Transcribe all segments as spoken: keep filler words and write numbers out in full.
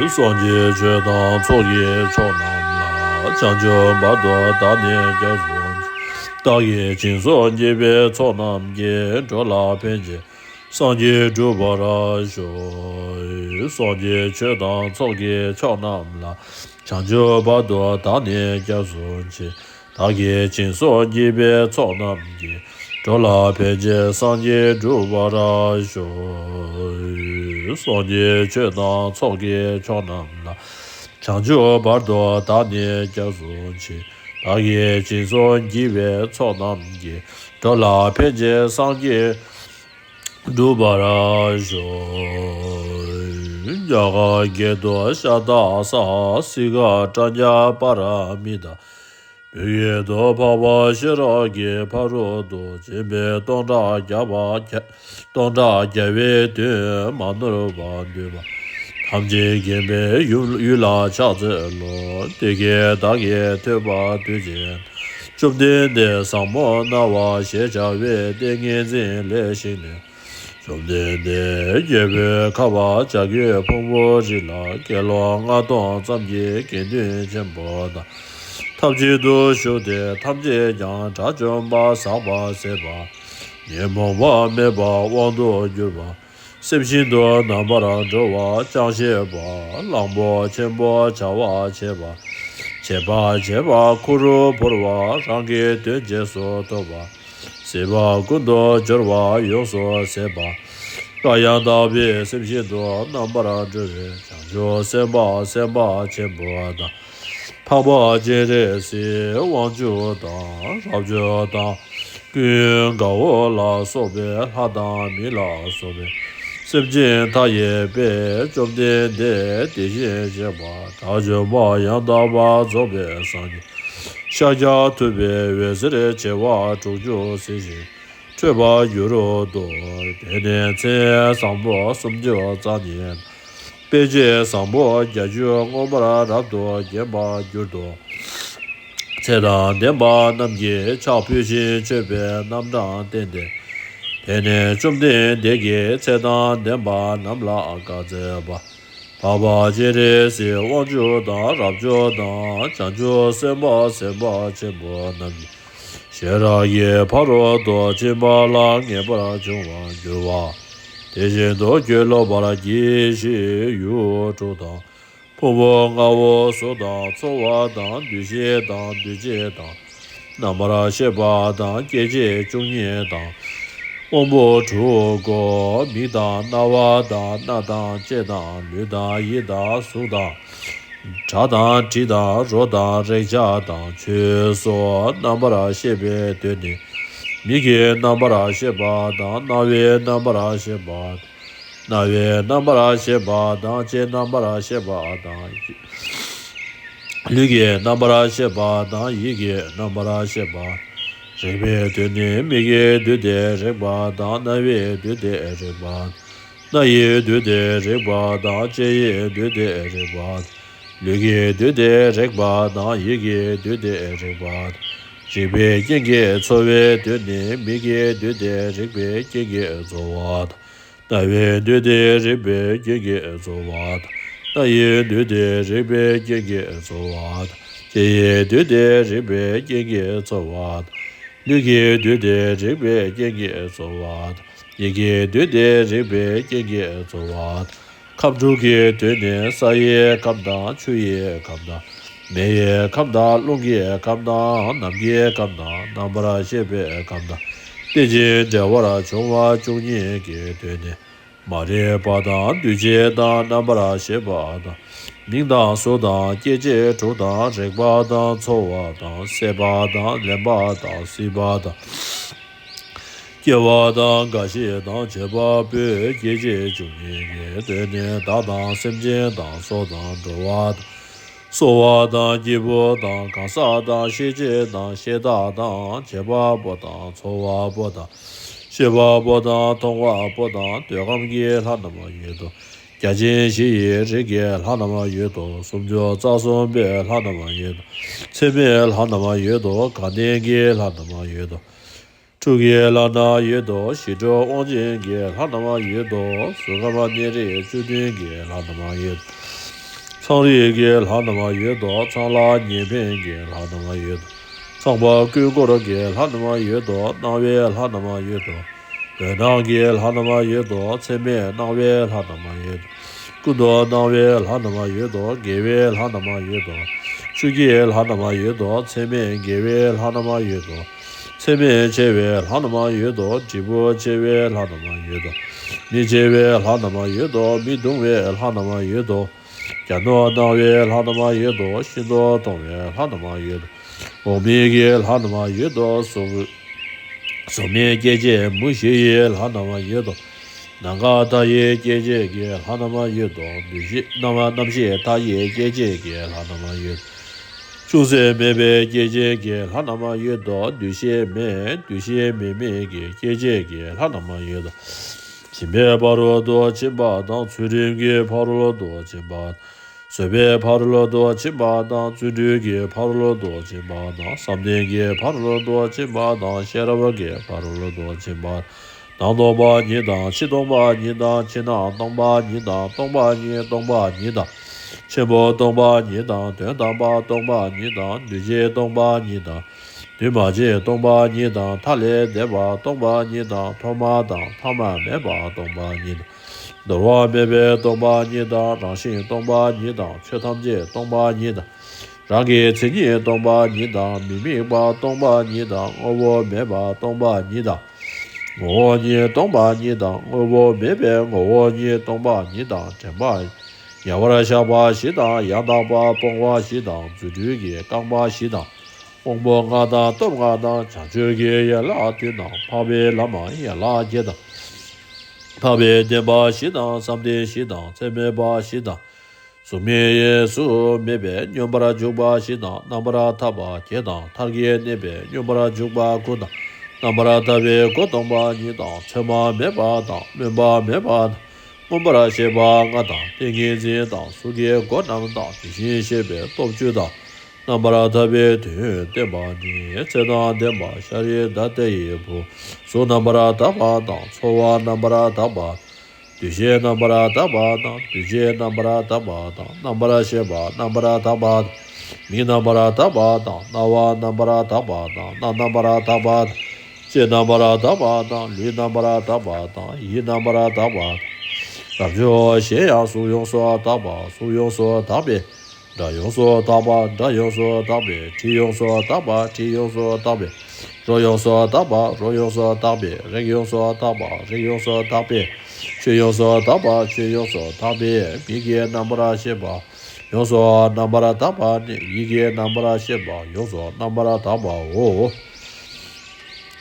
སངས་རྒྱས་ཆོས་དང་ཚོགས་ཀྱི་མཆོག་རྣམས་ལ། བྱང་ཆུབ་བར་དུ་བདག་ནི་སྐྱབས་སུ་མཆི། བདག་གིས་སྦྱིན་སོགས་བགྱིས་པའི་ཚོགས་རྣམས་ཀྱིས། འགྲོ་ལ་ཕན་ཕྱིར་སངས་རྒྱས་འགྲུབ་པར་ཤོག། སངས་རྒྱས་ཆོས་དང་ཚོགས་ཀྱི་མཆོག་རྣམས་ལ། བྱང་ཆུབ་བར་དུ་བདག་ནི་སྐྱབས་སུ་མཆི། བདག་གིས་སྦྱིན་སོགས་བགྱིས་པའི་ཚོགས་རྣམས་ཀྱིས། འགྲོ་ལ་ཕན་ཕྱིར་སངས་རྒྱས་འགྲུབ་པར་ཤོག། སངས་རྒྱས་ཆོས་དང་ཚོགས་ཀྱི་མཆོག་རྣམས་ལ། བྱང་ཆུབ་བར་དུ་བདག་ནི་སྐྱབས་སུ་མཆི། བདག་གིས་སྦྱིན་སོགས་བགྱིས་པའི་ཚོགས་རྣམས་ཀྱིས། འགྲོ་ལ་ཕན་ཕྱིར་སངས་རྒྱས་འགྲུབ་པར་ཤོག། རྒྱ་གར་རྒྱལ་དུ་ཤ་སྟག་ས། སིང་ག་པྲཛྙཱ་པཱ་ར་མི་ཏཱ། བོད་ཡུལ་དུ་འཕགས་པ་ཤེས་རབ་ཀྱི་ཕ་རོལ་ཏུ་ཕྱིན་པའི་སྟོང་ཕྲག་བརྒྱ་པ་བརྒྱ། སྟོང་ཕྲག་བརྒྱ་པའི་དོན་མ་ནོར་བར་འདུས་པ་ཐམས་ཅད་མཁྱེན་པའི་ཡུལ་ཡུལ་ལ་ཕྱག་འཚལ་ལོ། དེ་སྐད་བདག་གིས་ཐོས་པ་དུས་གཅིག་ན། བཅོམ་ལྡན་འདས་ཟབ་མོ་སྣང་བ་ཞེས་བྱ་བའི་ཏིང་ངེ་འཛིན་ལས་ཞིག་ནས། བཅོམ་ལྡན་འདས་རྒྱལ་པོའི་ཁབ་བྱ་རྒོད་ཕུང་པོའི་རི་ལ་དགེ་སློང་ལྔ་སྟོང་ཙམ་གྱི་དགེ་འདུན་ཆེན་པོ་དང་ཐབས་གཅིག་ཏུ་བཞུགས་ཏེ། ཐམས་ཅད་ཀྱང་དགྲ་བཅོམ་པ། ཟག་པ་ཟད་པ། ཉོན་མོངས་པ་མེད་པ། དབང་དུ་གྱུར་པ། སེམས་ཤིན་ཏུ་རྣམ་པར་གྲོལ་བ། ཅང་ཤེས་པ། གླང་པོ་ཆེན་པོ་བྱ་བ་བྱེད་པ། བྱེད་པ་བྱེད་པ་ཁུར་བོར་བ། རང་གི་དོན་རྗེས་སུ་ཐོབ་པ། སྲིད་པ་ཀུན་ཏུ་སྦྱོར་བ་ཡོངས་སུ་ཟད་པ། སྐལ་ཡང་དག་པའི་སེམས་ཤིན་ཏུ་རྣམ་པར་གྲོལ་བའི་བྱང་ཆུབ་སེམས་དཔའ་སེམས་དཔའ་ཆེན་པོ་དང་། འཕགས་པ་སྤྱན་རས་གཟིགས་དབང་ཕྱུག་དང་རབ་ཕྱུག་དང་། ཀུན་དགའ་བོ་ལ་སོགས་པའི་ལྷ་དང་མི་ལ་སོགས་པའི་སེམས་ཅན་མཐའ་ཡས་པས་བཅོམ་ལྡན་འདས་དེ་བཞིན་གཤེགས་པ་དགྲ་བཅོམ་པ་ཡང་དག་པར་རྫོགས་པའི་སངས་རྒྱས་ཤཱཀྱ་ཐུབ་པའི་འོད་ཟེར་བྱེ་བ་དྲུག་ཅུ་གཟིགས་ཤིང་འཕྲོས་པར་གྱུར་ཏོ། དེ་ནས་མཚན་བཟང་པོ་སུམ་ཅུ་རྩ་གཉིས་དང་། དཔེ་བྱད་བཟང་པོ་བརྒྱད་ཅུ་མངོན་པར་རབ་ཏུ་བརྒྱན་པར་གྱུར་ཏོ། ཚེ་དང་ལྡན་པ་རྣམས་ཀྱིས་ཕྱག་ཕུལ་ཞིང་མཆོད་པའི་རྣམ་གྲངས་བསྟན་ཏེ། དེ་ནས་བཅོམ་ལྡན་འདས་ཀྱིས་ཚེ་དང་ལྡན་པ་རྣམས་ལ་བཀའ་སྩལ་པ། འཕགས་པ་སྤྱན་རས་གཟིགས་དབང་ཕྱུག་དང་རབ་ཕྱུག་དང་བྱང་ཆུབ་སེམས་དཔའ་སེམས་དཔའ་ཆེན་པོ་རྣམས་ཀྱིས། ཤེས་རབ་ཀྱི་ཕ་རོལ་ཏུ་ཕྱིན་པ་ལ་ངེས་པར་འབྱུང་བར་འགྱུར་བ། དེ་བཞིན་དུ་ཁྱོད་སློབ་པར་གྱིས་ཤིག་ཡུལ་དྲུག་དང་། ཕུང་པོ་ལྔ་པོ་གཟུགས་དང་ཚོར་བ་དང་། འདུ་ཤེས་དང་། འདུ་བྱེད་དང་། རྣམ་པར་ཤེས་པ་དང་། སྐྱེ་མཆེད་བཅུ་གཉིས་དང་། དབང་པོ་དྲུག་གོ། མིག་དང་རྣ་བ་དང་། སྣ་དང་ལྕེ་དང་། ལུས་དང་ཡིད་དང་གཟུགས་དང་། སྒྲ་དང་དྲི་དང་རོ་དང་རེག་བྱ་དང་ཆོས་སོ། རྣམ་པར་ཤེས་པའི་དོན་ནི། མིག་གི་རྣམ་པར་ཤེས་པ་དང་། རྣ་བའི་རྣམ་པར་ཤེས་པ། རྣ་བའི་རྣམ་པར་ཤེས་པ་དང་། ལྕེའི་རྣམ་པར་ཤེས་པ་དང་། ལུས་ཀྱི་རྣམ་པར་ཤེས་པ་དང་། ཡིད་ཀྱི་རྣམ་པར་ཤེས་པ། རེག་པའི་དོན་ནི། མིག་གི་འདུས་ཏེ་རེག་པ་དང་། རྣ་བའི་འདུས་ཏེ་རེག་པ། སྣ་ཡི་འདུས་ཏེ་རེག་པ་དང་། ལྕེ་ཡི་འདུས་ཏེ་རེག་པ། ལུས་ཀྱི་འདུས་ཏེ་རེག་པ་དང་། ཡིད་ཀྱི་འདུས་ཏེ་རེག་པ། རེག་པའི་རྐྱེན་གྱིས་ཚོར་བའི་དོན་ནི། མིག་གི་འདུས་ཏེ་རེག་པའི་རྐྱེན་གྱིས་ཚོར་བ་དང་། རྣ་བའི་འདུས་ཏེ་རེག་པའི་རྐྱེན་གྱིས་ཚོར་བ་དང་། སྣ་ཡི་འདུས་ཏེ་རེག་པའི་རྐྱེན་གྱིས་ཚོར་བ་དང་། ལྕེ་ཡི་འདུས་ཏེ་རེག་པའི་རྐྱེན་གྱིས་ཚོར་བ་དང་། ལུས་ཀྱི་འདུས་ཏེ་རེག་པའི་རྐྱེན་གྱིས་ཚོར་བ་དང་། ཡིད་ཀྱི་འདུས་ཏེ་རེག་པའི་རྐྱེན་གྱིས་ཚོར་བ་དང་། ཁམས་དྲུག་གི་དོན་ནི། ས་ཡི་ཁམས་དང་། ཆུ་ཡི་ཁམས་དང་། མེ་ཡི་ཁམས་དང་། རླུང་གི་ཁམས་དང་། ནམ་མཁའི་ཁམས་དང་། རྣམ་པར་ཤེས་པའི་ཁམས་དང་། རྟེན་ཅིང་འབྲེལ་བར་འབྱུང་བ་བཅུ་གཉིས་ཀྱི་དོན་ནི། མ་རིག་པ་དང་། འདུ་བྱེད་དང་། རྣམ་པར་ཤེས་པ་དང་། མིང་དང་གཟུགས་དང་། སྐྱེ་མཆེད་དྲུག་དང་། རེག་པ་དང་། ཚོར་བ་དང་། སྲེད་པ་དང་། ལེན་པ་དང་། སྲིད་པ་དང་། སྐྱེ་བ་དང་། རྒ་ཤི་དང་། བྱེད་པ་པོའི་སྐྱེ་མཆེད་བཅུ་གཉིས་ཀྱི་དོན་ནི། བདག་དང་སེམས་ཅན་དང་། སྲོག་དང་། འགྲོ་བ་དང་། གསོ་བ་དང་། སྐྱེས་བུ་དང་། གང་ཟག་དང་། ཤེས་བྱེད་དང་། ཤེས་བདག་དང་། བྱེད་པ་པོ་དང་། ཚོར་བ་པོ་དང་། ཤེས་པ་པོ་དང་། མཐོང་བ་པོ་དང་། འདོད་ཁམས་ཀྱི་ལྷ་རྣམས་ཡོད་དོ། བརྒྱ་བྱིན་བཞི་ཡི་རིགས་ཀྱི་ལྷ་རྣམས་ཡོད་དོ། སུམ་ཅུ་རྩ་གསུམ་པའི་ལྷ་རྣམས་ཡོད་དོ། ཚད་མེད་ལྷ་རྣམས་ཡོད་དོ། དགའ་ལྡན་གྱི་ལྷ་རྣམས་ཡོད་དོ། ཕྲུ་གུའི་ལྷ་རྣམས་ཡོད་དོ། ཞི་ཁྲོ་དབང་ཅན་གྱི་ལྷ་རྣམས་ཡོད་དོ། གཟུགས་ཁམས་གནས་རིས་བཅུ་བདུན་གྱི་ལྷ་རྣམས་ཡོད་དོ། ཚངས་རིས་ཀྱི་ལྷ་རྣམས་ཡོད་དོ། ཚངས་ལ་ཉེ་ཕན་གྱི་ལྷ་རྣམས་ཡོད་དོ། ཚངས་པ་ཀུན་འཁོར་གྱི་ལྷ་རྣམས་ཡོད་དོ། སྣང་བའི་ལྷ་རྣམས་ཡོད་དོ། འོད་སྣང་གི་ལྷ་རྣམས་ཡོད་དོ། ཚད་མེད་སྣང་བའི་ལྷ་རྣམས་ཡོད་དོ། ཀུན་ཏུ་སྣང་བའི་ལྷ་རྣམས་ཡོད་དོ། དགེ་བའི་ལྷ་རྣམས་ཡོད་དོ། ཆོས་ཀྱི་ལྷ་རྣམས་ཡོད་དོ། ཚད་མེད་དགེ་བའི་ལྷ་རྣམས་ཡོད་དོ། ཚད་མེད་ཆེ་བའི་ལྷ་རྣམས་ཡོད་དོ། འབྲས་བུ་ཆེ་བའི་ལྷ་རྣམས་ཡོད་དོ། མི་ཆེ་བའི་ལྷ་རྣམས་ཡོད་དོ། མི་གདུང་བའི་ལྷ་རྣམས་ཡོད་དོ། གྱ་ནོམ་སྣང་བའི་ལྷ་རྣམས་ཡོད་དོ། ཤིན་ཏུ་གདུང་བའི་ལྷ་རྣམས་ཡོད་དོ། འོག་མིན་གྱི་ལྷ་རྣམས་ཡོད་དོ། གཟུགས་གཟུགས་མེད་སྐྱེ་མཆེད་མུ་བཞི་ཡི་ལྷ་རྣམས་ཡོད་དོ། ནམ་མཁའ་མཐའ་ཡས་སྐྱེ་མཆེད་ཀྱི་ལྷ་རྣམས་ཡོད་དོ། འདུ་ཤེས་རྣམ་རྣམ་ཤེས་མཐའ་ཡས་སྐྱེ་མཆེད་ཀྱི་ལྷ་རྣམས་ཡོད་དོ། ཅུང་ཟད་མེད་པའི་སྐྱེ་མཆེད་ཀྱི་ལྷ་རྣམས་ཡོད་དོ། འདུ་ཤེས་མེད་འདུ་ཤེས་མེད་མེད་ཀྱི་སྐྱེ་མཆེད་ཀྱི་ལྷ་རྣམས་ཡོད་དོ། ཞིང་པའི་ཕ་རོལ་ཏུ་ཕྱིན་པ་དང་། ཚུལ་ཁྲིམས་ཀྱི་ཕ་རོལ་ཏུ་ཕྱིན་པ། བཟོད་པའི་ཕ་རོལ་ཏུ་ཕྱིན་པ་དང་། བརྩོན་འགྲུས་ཀྱི་ཕ་རོལ་ཏུ་ཕྱིན་པ་དང་། བསམ་གཏན་གྱི་ཕ་རོལ་ཏུ་ཕྱིན་པ་དང་། ཤེས་རབ་ཀྱི་ཕ་རོལ་ཏུ་ཕྱིན་པ། ནང་སྟོང་པ་ཉིད་དང་། ཕྱི་སྟོང་པ་ཉིད་དང་། ཕྱི་ནང་སྟོང་པ་ཉིད་དང་། སྟོང་པ་ཉིད་སྟོང་པ་ཉིད་དང་། ཆེན་པོ་སྟོང་པ་ཉིད་དང་། དོན་དམ་པ་སྟོང་པ་ཉིད་དང་། འདུས་བྱས་སྟོང་པ་ཉིད་དང་། འདུས་མ་བྱས་སྟོང་པ་ཉིད་དང་། མཐའ་ལས་འདས་པ་སྟོང་པ་ཉིད་དང་། ཐོག་མ་དང་ཐ་མ་མེད་པ་སྟོང་པ་ཉིད་དང་། འདོར་བ་མེད་པའི་སྟོང་པ་ཉིད་དང་། རང་བཞིན་སྟོང་པ་ཉིད་དང་། ཆོས་ཐམས་ཅད་སྟོང་པ་ཉིད་དང་། རང་གི་མཚན་ཉིད་སྟོང་པ་ཉིད་དང་། མི་དམིགས་པ་སྟོང་པ་ཉིད་དང་། དངོས་པོ་མེད་པ་སྟོང་པ་ཉིད་དང་། ངོ་བོ་ཉིད་སྟོང་པ་ཉིད་དང་། དངོས་པོ་མེད་པའི་ངོ་བོ་ཉིད་སྟོང་པ་ཉིད་དང་། དྲན་པ་ཉེ་བར་བཞག་པ་བཞི་དང་། ཡང་དག་པར་སྤོང་བ་བཞི་དང་། རྫུ་འཕྲུལ་གྱི་རྐང་པ་བཞི་དང་། དབང་པོ་ལྔ་དང་སྟོབས་ལྔ་དང་། བྱང་ཆུབ་ཀྱི་ཡན་ལག་བདུན་དང་། འཕགས་པའི་ལམ་ཡན་ལག་བརྒྱད་དང་། འཕགས་པའི་བདེན་པ་བཞི་དང་། བསམ་གཏན་བཞི་དང་། ཚད་མེད་པ་བཞི་དང་། གཟུགས་མེད་གཟུགས་མེད་པའི་སྙོམས་པར་འཇུག་པ་བཞི་དང་། རྣམ་པར་ཐར་པ་བརྒྱད་དང་། མཐར་གྱིས་གནས་པའི་སྙོམས་པར་འཇུག་པ་དགུ་དང་། རྣམ་པར་ཐར་པའི་སྒོ་སྟོང་པ་ཉིད་དང་། མཚན་མ་མེད་པ་དང་། སྨོན་པ་མེད་པ་དང་། མངོན་པར་ཤེས་པ་ལྔ་དང་། ཏིང་ངེ་འཛིན་དང་། གཟུགས་ཀྱི་སྒོ་རྣམས་དང་། དེ་བཞིན་གཤེགས་པའི་སྟོབས་བཅུ་དང་། རྣམ་པར་ཐར་པའི་དོན་བསྟན་པ་ནི། ཚེ་དང་ལྡན་པ་ཤཱ་ར་དྭ་ཏིའི་བུ། གཟུགས་རྣམ་པར་དག་པ་དང་། ཚོར་བ་རྣམ་པར་དག་པ། འདུ་ཤེས་རྣམ་པར་དག་པ་དང་། འདུ་བྱེད་རྣམ་པར་དག་པ་དང་། རྣམ་པར་ཤེས་པ་རྣམ་པར་དག་པ་དང་། མིག་རྣམ་པར་དག་པ་དང་། རྣ་བ་རྣམ་པར་དག་པ་དང་། སྣ་རྣམ་པར་དག་པ་དང་། ལྕེ་རྣམ་པར་དག་པ་དང་། ལུས་རྣམ་པར་དག་པ་དང་། ཡིད་རྣམ་པར་དག་པ་དང་། རབ་འབྱོར་གཞན་ཡང་གཟུགས་ཡོངས་སུ་དག་པ། གཟུགས་ཡོངས་སུ་དག་པའི་སྒྲ་ཡོངས་སུ་དག་པ། སྒྲ་ཡོངས་སུ་དག་པའི་དྲི་ཡོངས་སུ་དག་པ། དྲི་ཡོངས་སུ་དག་པའི་རོ་ཡོངས་སུ་དག་པ། རོ་ཡོངས་སུ་དག་པའི་རེག་ཡོངས་སུ་དག་པ། རེག་ཡོངས་སུ་དག་པའི་ཆོས་ཡོངས་སུ་དག་པ། ཆོས་ཡོངས་སུ་དག་པའི་མིག་གི་རྣམ་པར་ཤེས་པ་ཡོངས་སུ་རྣམ་པར་དག་པ་ནི། ཡིད་ཀྱི་རྣམ་པར་ཤེས་པ་ཡོངས་སུ་རྣམ་པར་དག་པའོ།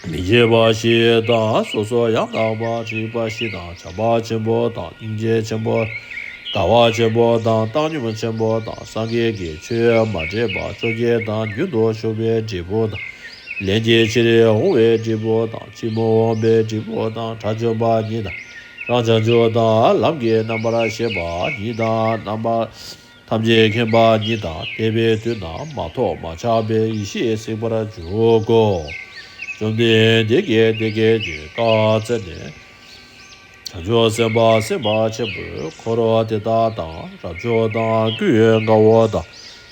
མི་བརྗེད་པ་བཞི་དང་། སོ་སོ་ཡང་དག་པར་རིག་པ་བཞི་དང་། བྱམས་པ་ཆེན་པོ་དང་། སྙིང་རྗེ་ཆེན་པོ། དགའ་བ་ཆེན་པོ་དང་། བཏང་སྙོམས་ཆེན་པོ་དང་། སངས་རྒྱས་ཀྱི་ཆོས་མ་འདྲེས་པ་བཅོ་བརྒྱད་དང་། རྒྱུན་དུ་ཞུགས་པའི་འབྲས་བུ་དང་། ལན་གཅིག་ཕྱིར་འོང་བའི་འབྲས་བུ་དང་། ཕྱིར་མི་འོང་བའི་འབྲས་བུ་དང་། དགྲ་བཅོམ་པ་ཉིད་དང་། རང་བྱང་ཆུབ་དང་། ལམ་གྱི་རྣམ་པར་ཤེས་པ་ཉིད་དང་། རྣམ་པ་ཐམས་ཅད་མཁྱེན་པ་ཉིད་དང་། འདས་པའི་དུས་ན་མ་ཐོགས་མ་ཆགས་པའི་ཡེ་ཤེས་གཟིགས་པར་འཇུག་གོ། བཅོམ་ལྡན་འདས་ཀྱིས་འདི་སྐད་ཅེས་བཀའ་སྩལ་ནས། བྱང་ཆུབ་སེམས་དཔའ་སེམས་དཔའ་ཆེན་པོས་འཁོར་དེ་དག་དང་། རབ་འབྱོར་དང་། ཀུན་དགའ་བོ་དང་།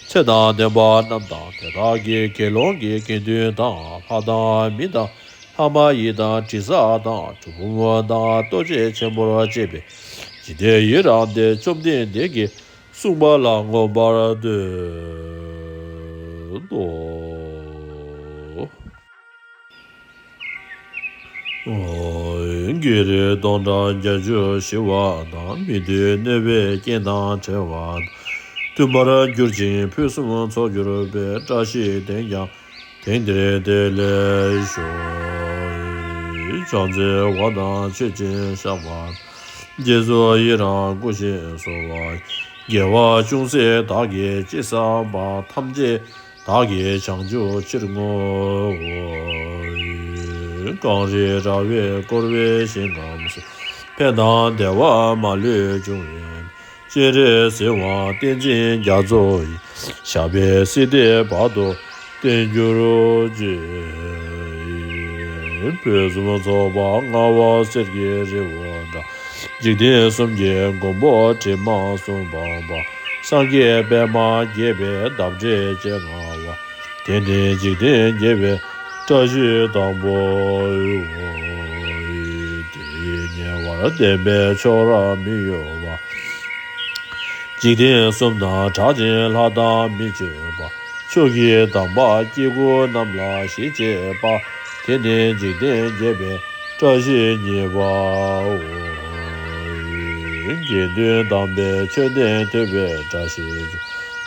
ཚེ་དང་ལྡན་པ་རྣམས་དང་། དེ་དག་གི་དགེ་སློང་གི་དགེ་འདུན་དང་། ལྷ་དང་། མི་དང་། ལྷ་མ་ཡིན་དང་། དྲི་ཟ་དང་། གྲུལ་བུམ་དང་། ལྟོ་འཕྱེ་ཆེན་པོར་བཅས་པའི་འཇིག་རྟེན་ཡི་རངས་ཏེ། བཅོམ་ལྡན་འདས་ཀྱིས་གསུངས་པ་ལ་མངོན་པར་བསྟོད་དོ། བགེགས་རིགས་སྟོང་ཕྲག་བརྒྱད་ཅུ་ཞི་བ་དང་། མི་མཐུན་གནོད་པའི་རྐྱེན་དང་བྲལ་བ་དང་། མཐུན་པར་གྱུར་ཅིང་ཕུན་སུམ་ཚོགས་གྱུར་པའི། བཀྲ་ཤིས་དེས་ཀྱང་དེང་འདིར་བདེ་ལེགས་ཤོག། བྱང་རྩེ་བ་དང་མཆོད་ཅིང་བཤགས་པ། རྗེས་སུ་ཡི་རང་བསྐུལ་ཞིང་གསོལ་བ། དགེ་བ་ཅུང་ཟད་བདག་གིས་ཅི་བསགས་པ། ཐམས་ཅད་བདག་གིས་བྱང་ཆུབ་ཕྱིར་བསྔོའོ། གངས་རི་ར་བས་བསྐོར་བའི་ཞིང་ཁམས་སུ། ཕན་དང་བདེ་བ་མ་ལུས་འབྱུང་བའི། སྤྱན་རས་གཟིགས་དབང་བསྟན་འཛིན་རྒྱ་མཚོ་ཡི། ཞབས་པད་སྲིད་མཐའི་བར་དུ་བརྟན་གྱུར་ཅིག། ཕུན་སུམ་ཚོགས་པ་མངའ་འོག་གསེར་གྱི་རི་བོ་འདྲ། འཇིག་རྟེན་གསུམ་གྱི་མགོན་པོ་དྲི་མ་གསུམ་སྤངས་པ། སངས་རྒྱས་པདྨ་རྒྱས་པའི་འདབ་བརྒྱ་ཅན་ལྔ་པ། དེ་ནི་འཇིག་རྟེན་རྒྱས་པའི་བཀྲ་ཤིས་དང་པོའོ། དེ་ཉེ་བར་བསྟན་པའི་ཕྱོགས་ར་མི་གཡོ་བ། འཇིག་རྟེན་གསུམ་ན་གྲགས་ཅན་ལྷ་དང་མི་མཆོད་པ། ཆོས་ཀྱི་དམ་པ་སྐྱེ་དགུ་རྣམས་ལ་ཞི་བྱེད་པ། དེ་ནི་འཇིག་རྟེན་རྒྱས་པའི་བཀྲ་ཤིས་གཉིས་པའོ། དགེ་འདུན་དམ་པའི་མཆོད་རྟེན་ཐོད་པའི་བཀྲ་ཤིས་མཆོག།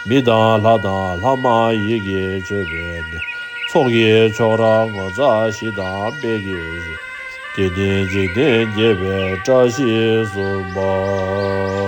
མི་དང་ལྷ་དང་ལྷ་མ་ཡིན་གྱིས་མཆོད་པའི་གནས། ཚོགས་ཀྱི་མཆོག་ར་ངོ་མཚར་བཞི་དང་དཔལ་གྱི་གཞི། དེ་ནི་འཇིག་རྟེན་རྒྱས་པའི་བཀྲ་ཤིས་གསུམ་པའོ།